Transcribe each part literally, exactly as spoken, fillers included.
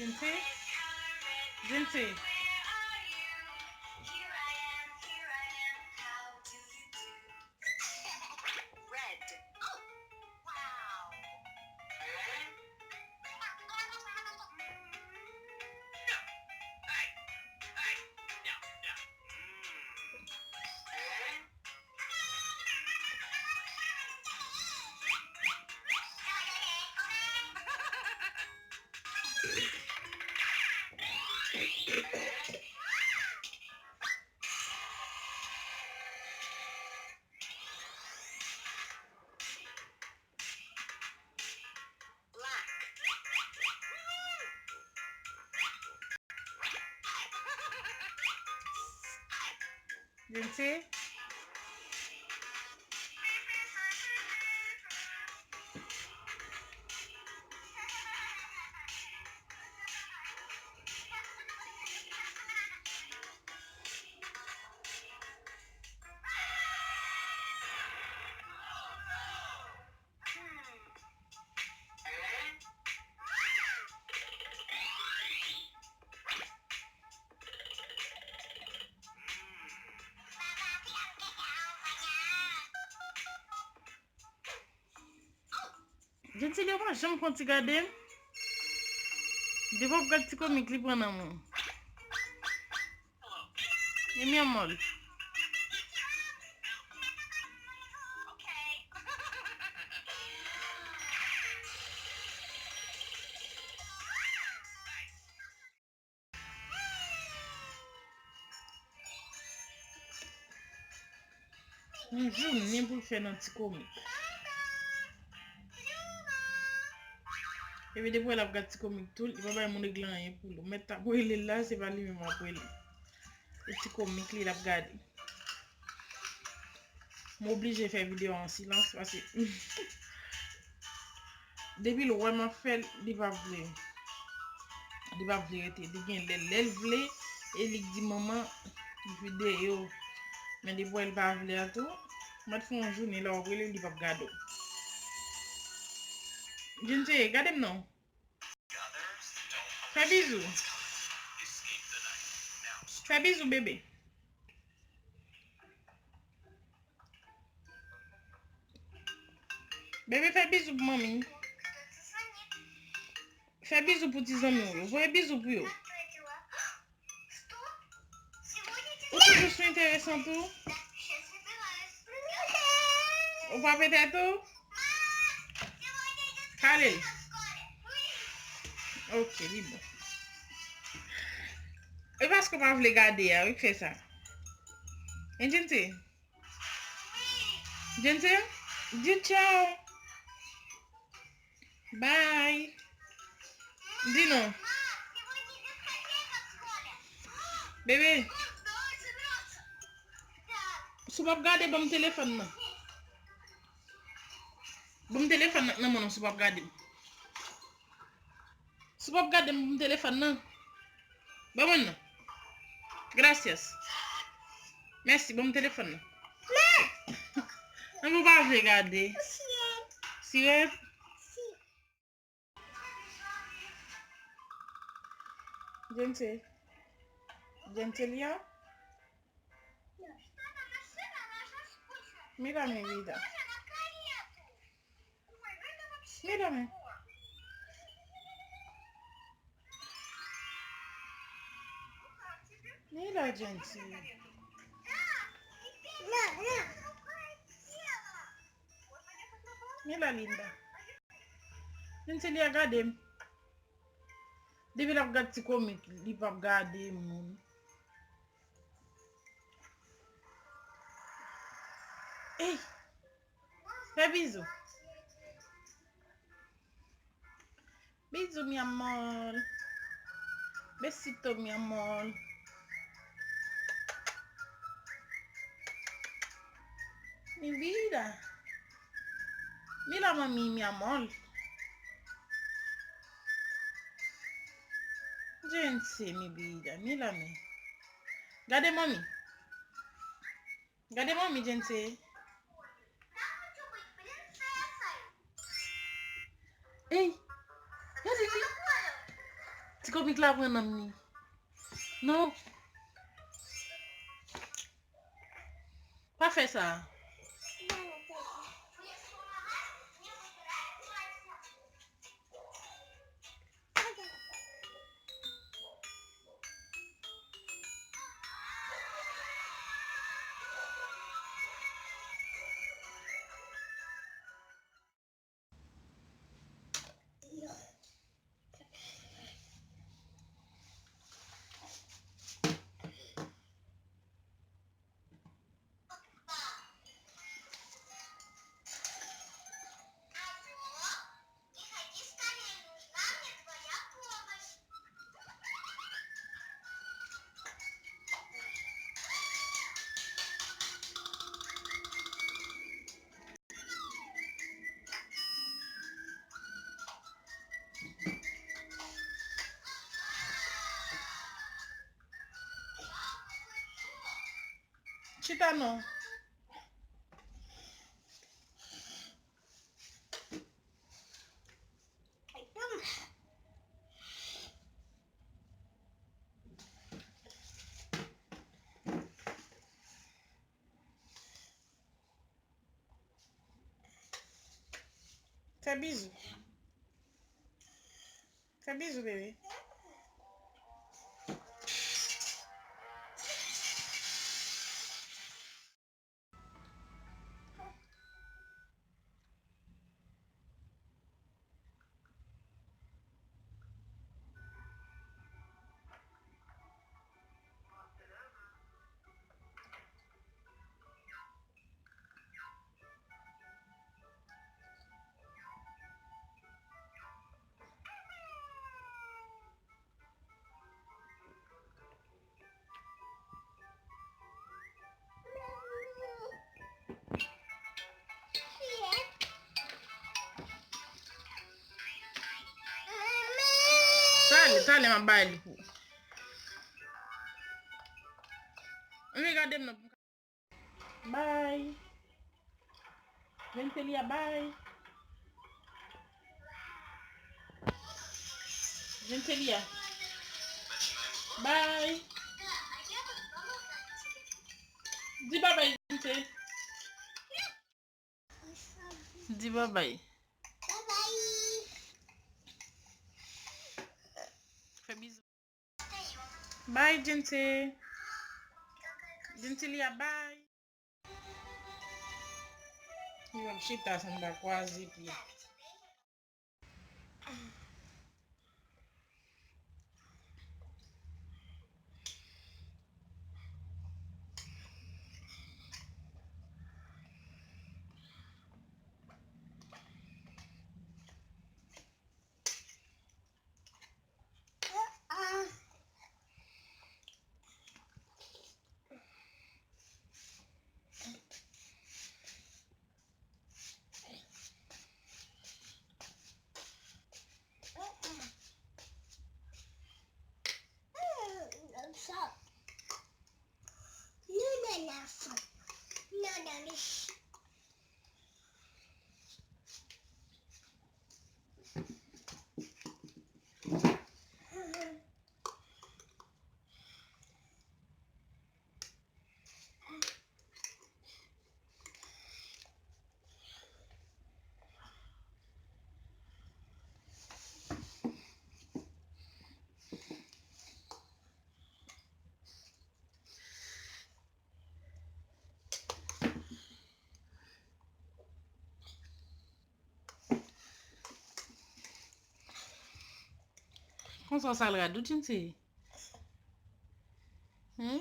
Jinti? Jinti? Jinti? Jentilio pa janm fè yon ti gade m. Depi w ap gad ti komik, li pran nan men w. E mi amor. Yon jounen pou l fè nan ti komik. Epi depi w wè l ap gad ti komik tou, li pa bay moun regle anyen pou l. Ou mèt t ap rele l la, se pa li menm w ap rele. E ti komik li l ap gade. M oblije fè videyo an silans paske depi l wè m ap fè l, li pa vle. Li pa vle rete. Li gen lè, lè l vle, e li k di manman videyo. Men depi w wè l pa vle a tou, mèt fè yon jounen lè w ap rele l, li p ap gade w. Jennifer, gade m non. Fè bizou. Fè bizou, bebe. Bebe, fè bizou pou manmi. Fè bizou pou ti zanmi w yo. Voye bizou pou yo. Ou toujou sou enteresan tou? Ou pa petèt ou? Kale l. Ok, li bon. E paske w pa vle gade a, wi, k fè sa. Hein, Jennifer? Jennifer? Di tchao. Bye. Di non. Bebe. Si w p ap gade, ban m telefòn nan. Ban m telefòn nan nan men w si w p ap gade m. Si w p ap gade m, ban m telefòn nan. Ban mwen nan. Gracias. Mèsi, ban m telefòn nan. Nan, ou pa vle gade. Siret. Gente, Gentilia. Mira mi vida. Mírame. Mira, Jensi. Mira, linda. Jensi, li a gade m. Depi l ap gad ti komik, li p ap gade moun. Ey! Fè bizou. Bizou, mi amor. Besito, mi amor. Mi vida. Mira mami, mi amor. Gente, mi vida. Mira mi. Gade mami. Gade manmi Jense. Ey, gade li. Ti komik la pran nanm li. Non. Pa fè sa. Chita non. Fè bizou. Fè bizou, bebe. Talè, talè, m ap bay li pou. Ann gade m nan. Bay. Jentelia, bay. Jentelia. Bay. Di babay, Jente. Di babay. Fè bizou. Bay, Jente. Jentelia, bay. Li wè m chita sanba kwaze pye. Konsa w sal rad ou, Jente? Hmm?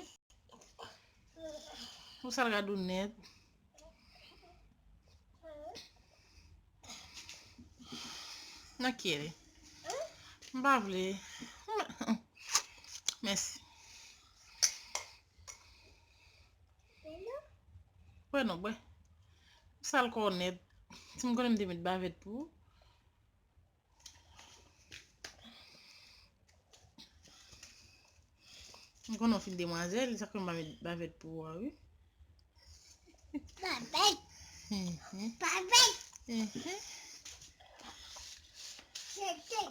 Ou sal rad ou nèt. Nan kyè li? M pa vle. Mèsi. Bwè non, bwè. M sal kò w nèt. Si m konnen m te met bavèt pou ou. M konnen w fin demwazèl, sa k fè m pa met bavèt pou ou a, wi. Bavèt. Mhm. Bavèt. Mhm. Tete.